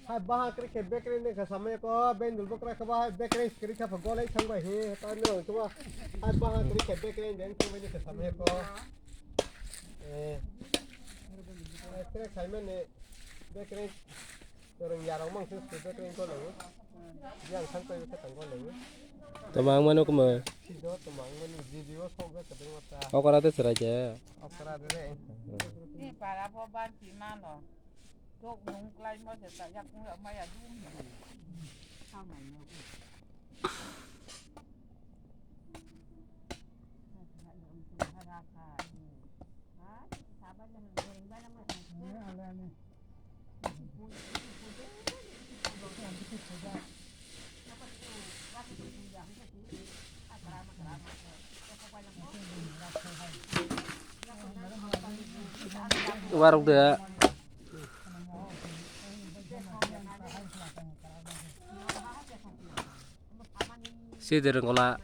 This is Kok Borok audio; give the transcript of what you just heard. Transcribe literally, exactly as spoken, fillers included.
Hai baha kri khe bekre ne kha samaya ko, bendul bokra kha ba hai bekre kri kha pha golai thang bai he, ta no to ba. Hai baha kri khe bekre den thang bai ne kha samaya ko. Eh. Hai kre khai mane bekre. Orang yarong mang sih, sudah kering kau lalu. Yang sampai kita tangkau lalu. Tomang mano kuma. Sido tomang mano video sok ga kadang mata. Okra te serai je. Okra te deh. Ni para po ban ti ma lo. Tok nung klai mo se ta yak nung ma ya dum. Sang mai mo. Warok de. Sidi rwngkla.